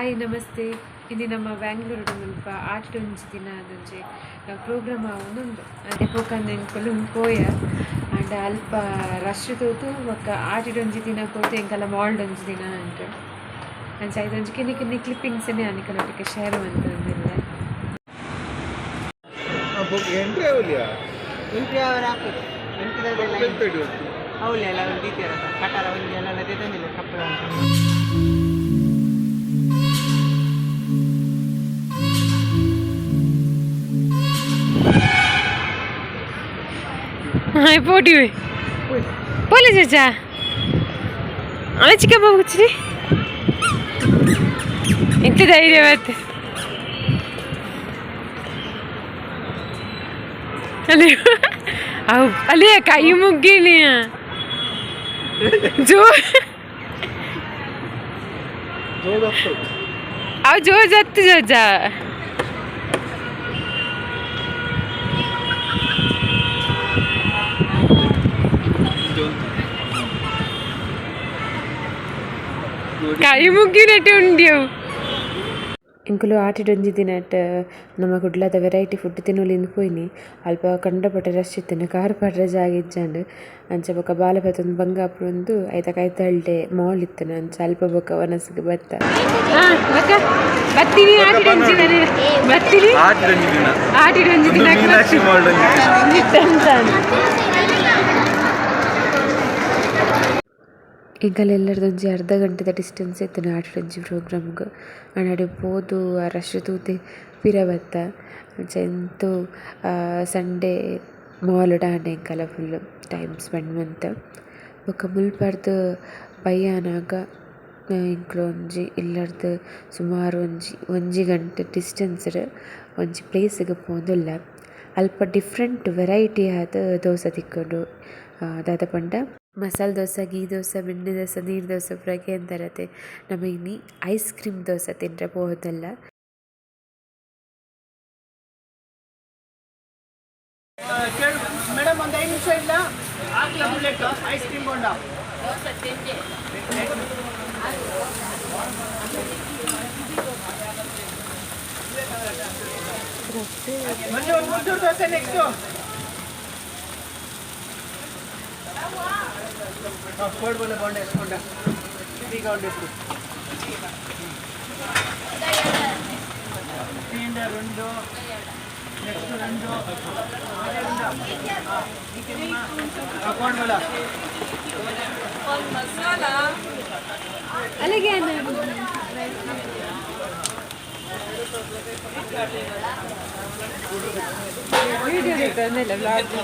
Hi namaste. ಇದು ನಮ್ಮ ಬ್ಯಾಂಗ್ಳೂರು ಮುಲ್ಪ ಆಟಿಡೊಂಜಿ ದಿನ ಅದೊಂಜಿ ಪ್ರೋಗ್ರಾಮ್ ಆವೊಂದುಂಡು. ಅದೇ ಪೋಕಂದು ಪೋಯ ಆಂಡ ಅಲ್ಪ ರಶ್ ತೂತು ಬೊಕ್ಕ ಆಟಿಡೊಂಜಿ ದಿನ ಪೋತು ಎಂಕಲ ಮಾಲ್ಡೊಂಜಿ ದಿನ ಅಂಟು ಅಂಚ ಐದೊಂಜಿ ಕಿನ್ನಿ ಕಿನ್ನಿ ಕ್ಲಿಪ್ಪಿಂಗ್ಸ್ ಅನಿಕಲೊಟ್ಟಿಗೆ ಶೇರ್ ಮಂತೊಂದುಲ್ಲೆ. ಎಂಟ್ರಿ ಅವಲಿಯಾ? ಎಂಟ್ರಿ ಅವರ ಎಂಟ್ರಿ ಅವಳೆಲ್ಲ ದೀತಿಯರ ಕಟಾರ ಒಂಜಿ ಎಲ್ಲ ತಂದಿಲ್ಲ ಕಪ್ಪಳ. ಹಾಯ್ ಪೋಟಿವೆ ಪೋಲೆ चाचा ಅಲ್ಲ ಚಿಕ್ಕಪ್ಪ ಕೂಚಿರಿ ಎಂತ ಧೈರ್ಯ ಮತ್ತೆ ಅಲ್ಲಿ ಅವು ಅಲ್ಲಿ ಕೈ ಮುಗ್ಗಿಣಿ ಜೋ ಅವು ಜೋ ಜತ್ತು ಜೋಜ. ಕೈ ಮುಗ್ಗಿನಟ್ಟು ಉಂಡಿಯವು. ಎಂಕುಲು ಆಟಿಡೊಂಜಿ ದಿನಟ್ ನಮ್ಮ ಕುಡ್ಲದ ವೆರೈಟಿ ಫುಡ್ ತಿನ್ನೊಲಿಂದು ಪೋಯಿನಿ. ಅಲ್ಪ ಕಂಡಪಟ್ಟೆ ರಶ್ ಇತ್ತಿನ, ಕಾರ್ ಪಾಡ್ರೆ ಜಾಗ ಇಜ್ಜಾಂಡ್. ಅಂಚ ಬೊಕ ಬಾಲೆಪತ್ತೊಂದು ಬಂಗಾಪುರೊಂದು ಐತ ಕೈತಲ್ಡೆ ಮಾಲ್ ಇತ್ತಿನ. ಅಂಚ ಅಲ್ಪ ಬೊಕ ವನಸ್ಗ್ ಬತ್ತ. ಬತ್ತೀನಿ ಆಟಿಡೊಂಜಿ ದಿನ ಬತ್ತೀನಿ. ಆಟಿಡೊಂಜಿ ದಿನ. ಆಟಿಡೊಂಜಿ ದಿನ. ಮೀನಾಕ್ಷಿ ಮಾಲ್. ಎಂಕಲೆಲ್ಲರದೊಂಜಿ ಅರ್ಧ ಗಂಟೆದ ಡಿಸ್ಟೆನ್ಸ್ ಇತ್ತಿನ ಆಟಿಡೊಂಜಿ ಪ್ರೋಗ್ರಾಮ್ಗ್. ಆಂಡ ಅಡೆ ಪೋದು ಆ ರಶ್ ತೂತೆ ಪಿರ ಬತ್ತ. ಅಂಚ ಎಂತು ಸಂಡೇ ಮಾಲ್ ಆಂಡ್ ಎಂಕಲ ಫುಲ್ ಟೈಮ್ ಸ್ಪೆಂಡ್ ಮಂತ್. ಬೊಕ ಮುಲ್ಪರ್ದ್ ಬಯ್ಯಾನಗ ಎಂಕ್ಲ ಒಂಜಿ ಇಲ್ಲರ್ದ್ ಸುಮಾರ್ ಒಂಜಿ ಒಂಜಿ ಗಂಟೆ ಡಿಸ್ಟೆನ್ಸ್ ಡ್ ಒಂಜಿ ಪ್ಲೇಸ್ ಗ್ ಪೋವೊಂದುಲ್ಲ. ಅಲ್ಪ ಡಿಫರೆಂಟ್ ವೆರೈಟಿ ಆದ್ ದೋಸೆ ತಿಕ್ಕುಂಡು. ದಾದ ಪಂಡ ಮಸಾಲೆ ದೋಸೆ, ಗೀ ದೋಸೆ, ಬೆಣ್ಣೆ ದೋಸೆ, ನೀರು ದೋಸೆ ಪೂರ ಕೇಂದೆರತೆ. ನಮ ಇನಿ ಐಸ್ ಕ್ರೀಮ್ ದೋಸೆ ತಿಂಡ್ರೆ ಪೋವೊಂದುಲ್ಲ. ಮೇಡಮ್, ಒಂದು 5 ನಿಮಿಷ ಇಲ್ಲ ಹಾಕ್ಲ ಬುಲೆಟ್ ಐಸ್ ಕ್ರೀಮ್ ಬೋಂಡ. ಮಂಜು, ಒಂದು ಮೈಸೂರು ದೋಸೆ ನೆಕ್ಸ್ಟು. ಕೋಲ್ಡ್ ಬೋಂಡ ಬೋಂಡ ಎಷ್ಟು ಬೋಂಡ ಈಗ ಒಂದು ಎಷ್ಟು రెండు ನೆಕ್ಸ್ಟ್ రెండు ಕೋಲ್ಡ್ ಬೋಂಡ. ಅಲ್ಲಿಗೆ ವಿಡಿಯೋ ವ್ಲಾಗ್.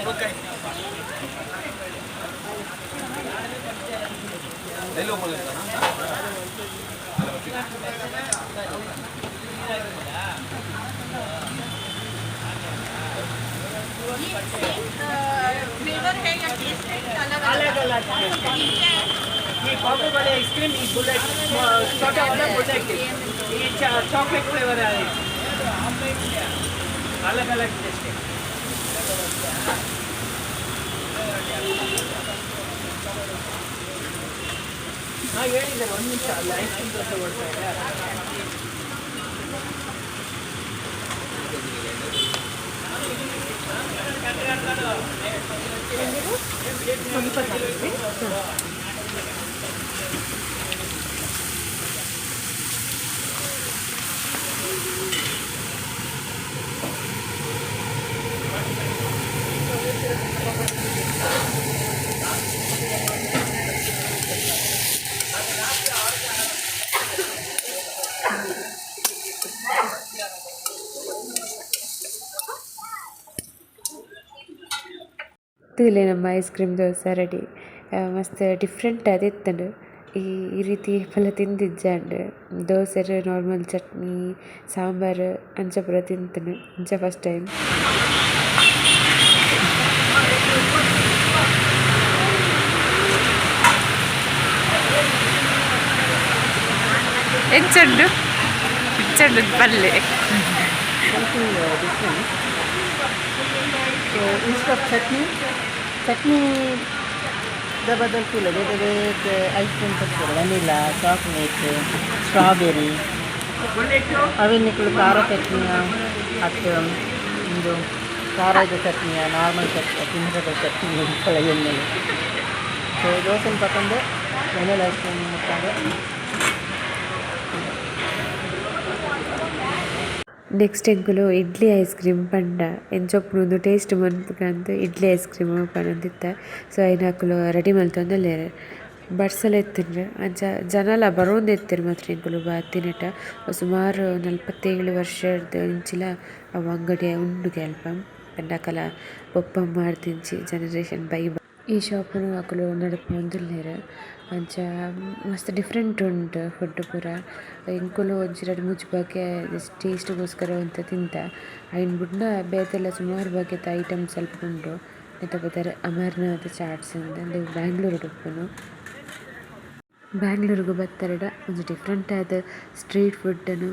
अलग अलग ये कॉफी वाले आइसक्रीम, ये बुलेट छोटा वाला बुलेट, ये चॉकलेट फ्लेवर है। अलग अलग टेस्ट है। ಹಾಂ ಹೇಳಿದ್ದಾರೆ, ಒಂದು ನಿಮಿಷ ಅಲ್ಲ ಐಸ್ ಕ್ರೀಮ್ ದೋಸೆ ಕೊಡ್ತಾ ಇದೆ. ತೂಲೆ ನಮ್ಮ ಐಸ್ ಕ್ರೀಮ್ ದೋಸೆ ರೆಡಿ. ಮಸ್ತ್ ಡಿಫ್ರೆಂಟ್ ಆದಿತ್ತುಂಡು. ಈ ಈ ರೀತಿ ಏಪಲ ತಿಂದಿಜ್ಜಾಂಡ್. ದೋಸೆಡ್ ನಾರ್ಮಲ್ ಚಟ್ನಿ ಸಾಂಬಾರ್ ಅಂಚ ಪೂರ ತಿಂತುಂಡು. ಅಂಚ ಫಸ್ಟ್ ಟೈಮ್. ಎಂಚುಂಡು ಇಚ್ಚುಂಡು ಪಲ್ಲೆ. Something different. So instead of chutney, chutney the ಬದಲು ಬೇರೆ ಬೇರೆ ಐಸ್ ಕ್ರೀಮ್ ತರ್ತಾರೆ, ವೆನಿಲಾ, ಚಾಕ್ಲೇಟ್, ಸ್ಟ್ರಾಬೆರಿ. ಬುಲೆಟ್. ಅವೆನ್ ನಿಕುಲು ಖಾರ ಚಟ್ನಿಯ ಅತ್ತ್ ಉಂದು ಖಾರದ ಚಟ್ನಿಯ, ನಾರ್ಮಲ್ ಚಟ್ನಿ, ತಿಂದ್ರದ ಚಟ್ನಿ ಎಂಚಲ ಎಣ್ಣೆಲೆ. ಸೊ ದೋಸೆನ್ ಪತೊಂದು ವೆನಿಲಾ ಐಸ್ ಕ್ರೀಮ್ ಮುಟ್ಟಾದ್. ನೆಕ್ಸ್ಟ್ ಎಂಕುಲು ಇಡ್ಲಿ ಐಸ್ ಕ್ರೀಮ್ ಪಂಡ ಎಂಚ ಉಪ್ಪುಂಡು ಉಂದು ಟೇಸ್ಟ್ ಮನ್ಪುಗಂದ್ ಇಡ್ಲಿ ಐಸ್ ಕ್ರೀಮ್ ಪನೊಂದಿತ್ತ. ಸೊ ಐನ್ ಅಕುಲು ರೆಡಿ ಮಲ್ತೊಂದುಲ್ಲೆರ್. ಬರ್ಸಲ ಇತ್ತುಂಡು, ಅಂಚ ಜನಲ ಬರೊಂದಿತ್ತೆರ್ ಮಾತ್ರ. ಎಂಕುಲು ಬತ್ತಿನೆಟ ಸುಮಾರ್ 47 ವರ್ಷರ್ದ್ ಇಂಚಿಲ ಅವು ಅಂಗಡಿ ಉಂಡುಗೆ ಅಲ್ಪ. ಪಂಡ ಅಕಲ್ನ ಪೊಪ್ಪಮ್ಮರ್ದಿಂಚಿ ಜನರೇಷನ್ ಬೈ ಈ ಶೋಪ್ ನು ಅಕುಲು ನಡಪಾವೊಂದುಲ್ಲೆರ್. ಅಂಚ ಮಸ್ತ್ ಡಿಫರೆಂಟ್ ಉಂಡು ಫುಡ್ಡ್ ಪೂರ. ಎಂಕುಲು ಒಂಜಿ ರಡ್ಡ್ ಮೂಜಿ ಬಗೆ ಟೇಸ್ಟ್ ಗೋಸ್ಕರ ಒಂತೆ ತಿಂತ. ಐನ್ ಬುಡ್ಂಡ ಬೇತೆಲ ಸುಮಾರ್ ಬಗೆತ ಐಟಮ್ಸ್ ಅಲ್ಪ ಉಂಡು. ನೆತ್ತ ಪುದರ್ ಅಮರ್ನಾಥ್ ಚಾಟ್ಸ್ ಇಂದ್. ಉಂದು ಬ್ಯಾಂಗ್ಳೂರ್ ಡ್ ಉಪ್ಪುನು. ಬ್ಯಾಂಗ್ಳೂರ್ ಗು ಬತ್ತರ್ಡ ಒಂಜಿ ಡಿಫರೆಂಟ್ ಆದ್ ಸ್ಟ್ರೀಟ್ ಫುಡ್ ನು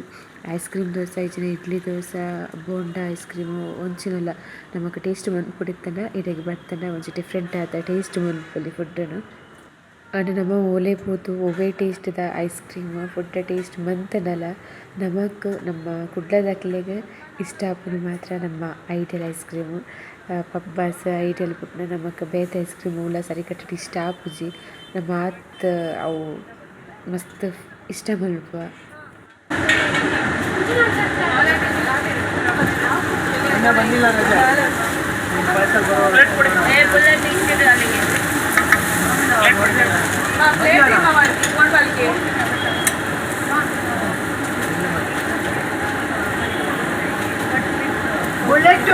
ಐಸ್ ಕ್ರೀಮ್ ದೋಸೆ ಇಜ್ಜಿಂಡ ಇಡ್ಲಿ ದೋಸೆ, ಬೋಂಡ ಐಸ್ ಕ್ರೀಮ್ ಒಂಚಿನಲ ನಮಕ್ ಟೇಸ್ಟ್ ಮನ್ಪೊಡಿತ್ತುಂಡ ಇಡೆಗ್ ಬತ್ತುಂಡ ಒಂಜಿ ಡಿಫರೆಂಟ್ ಆದ ಟೇಸ್ಟ್ ಮನ್ಪೊಲಿ ಫುಡ್ ನು. ಆಂಡ ನಮ ಓಲೆ ಪೋದು ಒವ್ವೆ ಟೇಸ್ಟ್ ದ ಐಸ್ ಕ್ರೀಮ್ ಫುಡ್ ಟೇಸ್ಟ್ ಮಂತುಂಡಲ ನಮಕ್ ನಮ್ಮ ಕುಡ್ಲದಕ್ಲೆಗ್ ಇಷ್ಟ ಆಪುನು ಮಾತ್ರ ನಮ್ಮ Ideal ice cream. Pabbas, Ideal ಬುಡ್ಂಡ ನಮಕ್ ಬೇತೆ ಐಸ್ ಕ್ರೀಮ್ ಒವ್ಲ ಸರಿಕಟ್ಟ್ ಇಷ್ಟ ಆಪುಜಿ. ನಮ ಆತ್ ಅವು ಮಸ್ತ್ ಇಷ್ಟ ಮನ್ಪುವ. ಇನ್ನ ಬಂದಿಲ್ಲ ರಜಾ. ಪಾರ್ಸಲ್ ಬರುವಾಗ. ಬುಲೆಟ್ ಹಿಂಗೆ डालेंगे. हाँ, प्लेट ही कौन वाली के? Bullet.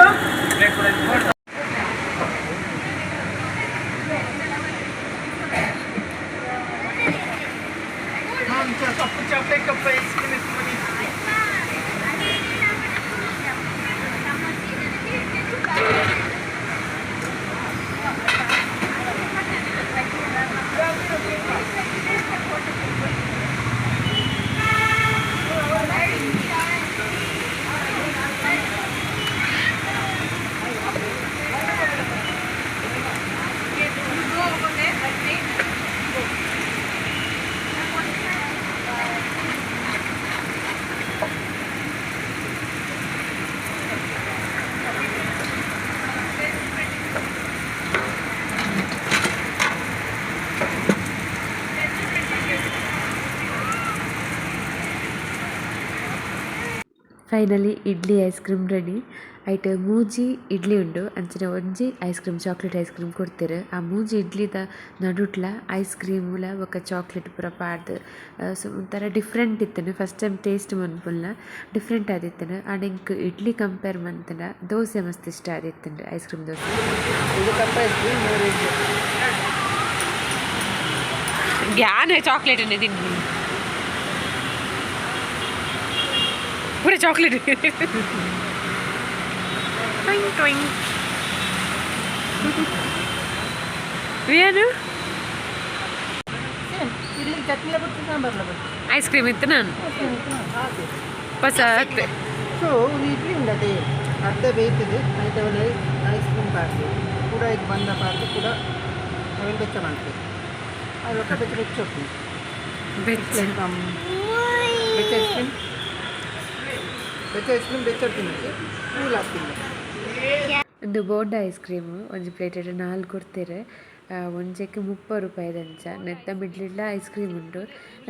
Cup chocolate cup ice cream. Finally idli ice cream ready. ಐಟ್ ಮೂಜಿ ಇಡ್ಲಿ ಉಂಡು, ಅಂಚನೆ ಒಂಜಿ ice cream, chocolate ice cream ಕೊರ್ತೆರ್. ಆ ಮೂಜಿ ಇಡ್ಲಿದ ನಡುಟ್ಲ ಐಸ್ ಕ್ರೀಮ್ ಲ ಬೊಕ ಚಾಕ್ಲೇಟ್ ಪೂರ ಪಾಡ್ದ್ ಸೊ ಒಂಥರ ಡಿಫರೆಂಟ್ ಇತ್ತುಂಡು. ಫಸ್ಟ್ ಟೈಮ್ ಟೇಸ್ಟ್ ಮನ್ಪುನ ಡಿಫರೆಂಟ್ ಆದಿತ್ತುಂಡು. ಆಂಡ ಎಂಕ್ ಇಡ್ಲಿ ಕಂಪೇರ್ ಮಂತುಂಡ ದೋಸೆ ಮಸ್ತ್ ಇಷ್ಟ ಆದಿತ್ತುಂಡು, ಐಸ್ ಕ್ರೀಮ್ ದೋಸೆ. ಇದು ಕಪ್ ಐಸ್ ಕ್ರೀಮ್, ಮೂರು ಇಡ್ಲಿ. ಯಾನ್ ಚಾಕ್ಲೇಟ್ ತಿಂಡಿ ಪೂರ ಚಾಕ್ಲೇಟ್. ಟ್ವಿಂಗ್ ಟ್ವಿಂಗ್. ಏನು? ಸೇಮ್ ಇಡ್ಲಿ ಚಟ್ನಿ ಬಿಟ್ಟು ಸಾಂಬಾರ್ಲ ಬಿಟ್ಟು. ಐಸ್ ಕ್ರೀಮ್ ಇತ್ತು ನಾನು ಹೊಸ. ಸೊ ಒಂದು ಇಡ್ಲಿ ಉಂಡತೆ ಅರ್ಧ ಬೇಯ್ತದೆ. ಐತೆ ಒಂದು ಐಸ್ ಕ್ರೀಮ್ ಪಾರ್ಟಿ ಕೂಡ ಇದು ಬಂದ ಪಾರ್ಟಿ ಕೂಡ ಅವೆಲ್ಲ ಬೆಚ್ಚ ಮಾಡ್ತೇವೆ. ಅದು ಒಕ್ಕ ಬೆಚ್ಚ ಬೆಚ್ಚ ಉಂಟು. ಬೆಚ್ಚ. ಬೆಚ್ಚ ಐಸ್ ಕ್ರೀಮ್, ಬೆಚ್ಚ ಐಸ್ ಕ್ರೀಮ್ ಬೆಚ್ಚ ತಿನ್ನಕ್ಕೆ ಕೂಲ್ ಆಗ್ತಿಲ್ಲ. ಒಂದು ಬೋಂಡ ಐಸ್ ಕ್ರೀಮ್ ಒಂಜಿ ಪ್ಲೇಟೆಡ್ ನಾಲ್ ಕೊರ್ತೆರ್. ಒಂಜೆಕ್ 30 ರೂಪಾಯಿದಂಚ. ನೆತ್ತ ಮಿಡ್ಲಿಡ್ಲ ಐಸ್ ಕ್ರೀಮ್ ಉಂಡು.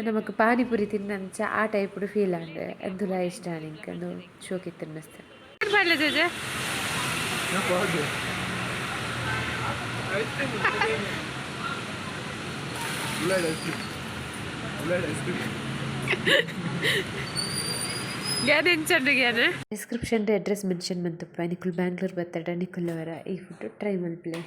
ನಮಕ್ ಪಾನಿಪುರಿ ತಿನ್ನಂಚ ಆ ಟೈಪ್ ಫೀಲ್ ಆಂಡ್. ಅಂದುಲ ಇಷ್ಟ ಎಂಕ್. ಅಂದು ಶೋಕಿತ್ತುಂಡು ಮಸ್ತ್. ಜೋಜೆ. Bullet ice cream, bullet ice cream. Gyan ಎಂಚಂಡು Gyan. Description address mention ಮಂತುಪ್ಪ. ನಿಕುಲು ಬ್ಯಾಂಗ್ಳೂರ್ ಬತ್ತಡ ನಿಕುಲವರ ಈ ಫುಡ್ ಟ್ರೈ ಮಲ್ಪುಲೆ.